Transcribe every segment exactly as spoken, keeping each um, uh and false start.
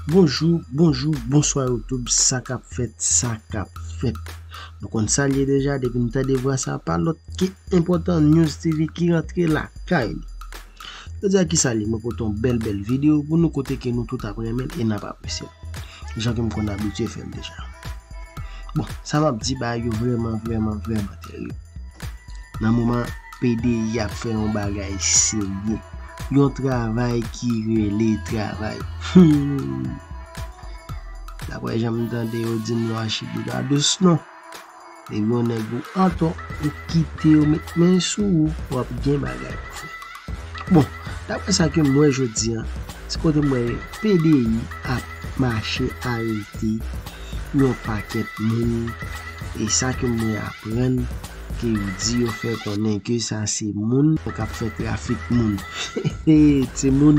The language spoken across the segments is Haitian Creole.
Bonjou, bonjou, bonswa YouTube, sa k ap fèt, sa k ap fèt. Nou konn sa l ye deja, depi n tande vwa sa, pa lòt ke Enpòtan News T V ki rantre lakay li. Jodi a ki sa l ye, mwen pote yon bèl, bèl videyo pou nou kote ke nou tout ap renmen l e n ap apresye l. Jan ke m konn abitye fè l deja. Bon, sa m ap di, bagay yo vrèman, vrèman, vrèman terib. Nan moman P D I ap fè yon bagay serye. Yon travay ki rele travay. Hmm. Daprè jan m tande yo di m lwa Chili pa dous non. Depi yon nèg ou antò, ou kite yo met men sou ou, w ap gen bagay pou fè. Bon, daprè sa ke m wè jodi a, se kote m wè P D I ap mache arete yon pakèt moun. E sa ke m wè aprann, ke yo di yo fè konnen ke sa se moun k ap fè trafik moun. Timoun,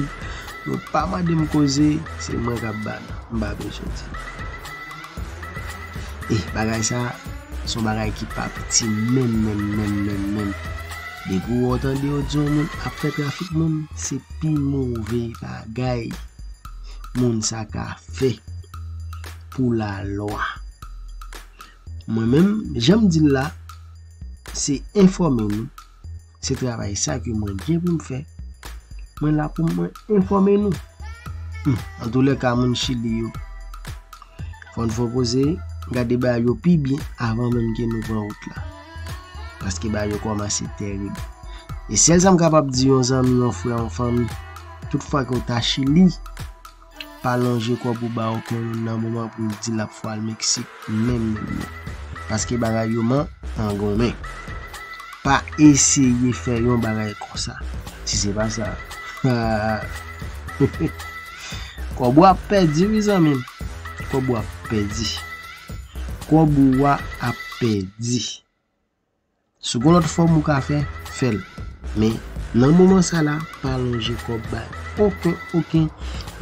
nou pa mande m koze, se mwen k ap ba nou. M pa bezwen di nou. E bagay sa, se yon bagay ki pa piti menm, menm, menm, menm, menm. Depi w tande yo di yon moun ap fè trafik moun, se pi move bagay moun sa ka fè pou lalwa. Mwen menm, jan m di l la, se enfòme nou. Se travay sa ke mwen gen pou m fè. Mwen la pou mwen enfòme nou. Hmm, antoulèka, moun Chili yo, fò n fò poze, gade bagay yo pi byen avan menm ke nou pran wout la. Paske bagay yo kòmanse terib. E sèl sa m kapab di yon zanmi, yon frè, yon fanmi, tout fwa ke w ta Chili, pa lonje kòb ou ba okenn moun nan moman pou l di l ap fè w al Meksik, menm, menm, menm. Paske bagay yo man, mangonmen. Pa eseye fè yon bagay konsa. Si se pa sa, kòb ou ap pèdi, wi, zanmi m. Kòb ou ap pèdi. Kòb ou a ap pèdi. Si w gen lòt fòm ou ka fè, fè l. Men, nan moman sa la, pa lonje kòb bay okenn, okenn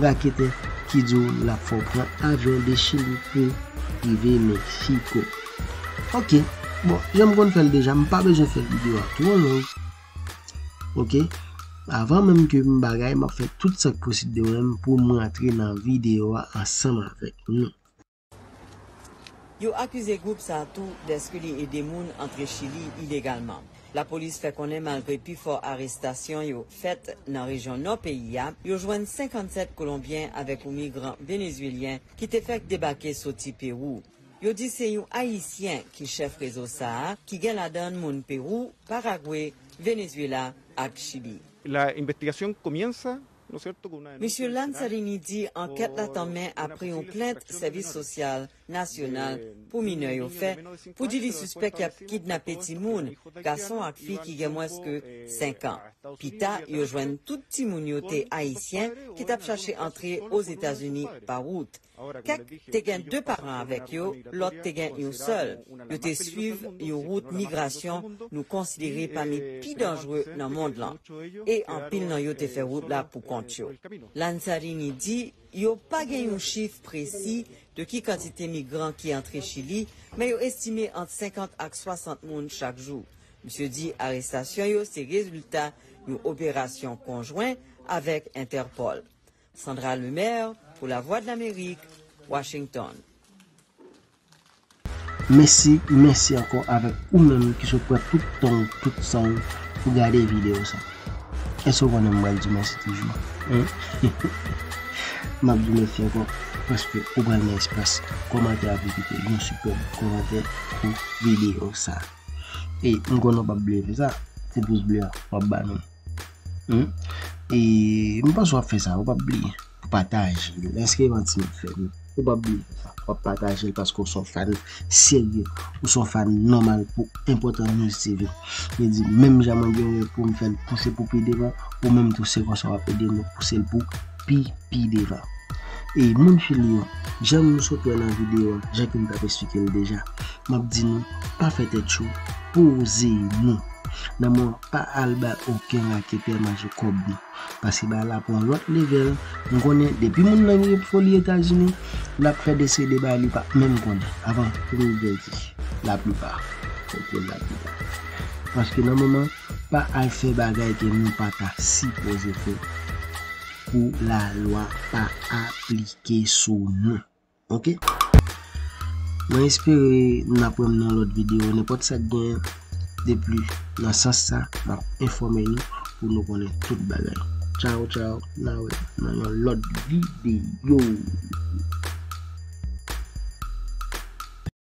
raketè ki di w l ap fè w pran avyon de Chili pou rive Meksiko. Ok, bon, jan m konn fè l deja, m pa bezwen fè videyo a twò long. Ok, avan menm ke m bagay, m ap fè tout sa k posib de mwen pou m rantre nan videyo a ansanm avèk nou. Yo akize gwoup sa a tou dèske li ede moun antre Chili ilegalman. Lapolis fè konnen malgre pifò arestasyon yo fèt nan rejyon nò peyi a, yo jwenn senkannsèt Kolonbyen avèk yon migran Venezwelyen ki te fèk debake soti Pewou. Yo di se yon Ayisyen ki chèf rezo sa a, ki gen ladan l moun Pewou, Paragwe, Venezwela ak Chili. La investigación comienza Mesye Lanzarini di ankèt la tanmen apre yon plent Sèvis Sosyal Nasyonal pou Minè yo fè pou di li sispèk y ap kidnape timoun, gason ak fi ki gen mwens ke senk an. Pita, yo jwenn tout timoun yo te Ayisyen ki t ap chache antre Ozetazini pa wout. Kèk te gen de paran avèk yo, lòt te gen yon sèl. Yo te swiv yon wout migrasyon nou konsidere pami pi danjre nan mond lan, e anpil nan yo te fè wout la pou kont yo. Lanzarini di yo pa gen yon chif presi de ki kantite migran ki antre Chili, men yo estime ant senkant ak swasant moun chak jou. Misye di arestasyon yo se rezilta yon operasyon konjwen avèk Entèpòl. Sandra Lemaire pour La Voix de l'Amérique, Washington. Mèsi, mèsi ankò avèk ou menm ki sot pran tout tan w, tout san w pou gade videyo sa. Èske w konnen m pral di w mèsi toujou? Hein? M ap di w mèsi ankò paske ou pran nan espas kòmantè a pou kite yon sipèb kòmantè pou videyo sa. E m konnen w p ap bliye fè sa, ti pous ble a w ap ba nou. Hmm? E m panse w ap fè sa, ou p ap bliye pou pataje l. Èske manti m ap fè nou? Ou p ap bliye fè sa. W ap pataje l paske w se yon fan serye, ou se yon fan nòmal pou Enpòtan News T V. Li di, menm jan mwen gen pou m fè l pouse pou pi devan, ou menm tou se konsa w ap ede nou pouse l pou pi, pi devan. E moun Chili yo, jan m sot wè nan videyo a, jan ke m t ap esplike l deja, m ap di nou, pa fè tèt cho, poze nou. Nan moman pa al bay okenn raketè manje kòb nou. Paske bagay la pran lòt levèl. M konnen depi moun nan gen foli Etazini, l ap fè de seri de bagay li pa menm konnen. Avan pou nou byen di, laplipa. Ok, laplipa. Paske nan moman, pa al fè bagay ke nou pa ta sipoze fè. pou lalwa pa aplike sou nou. Ok? Mwen espere n ap wè m nan lòt videyo. Nenpòt sa k gen de pli nan sans sa, m ap enfòme nou pou nou konnen tout bagay. Tchaw, tchaw, n a wè nan yon lòt videyo.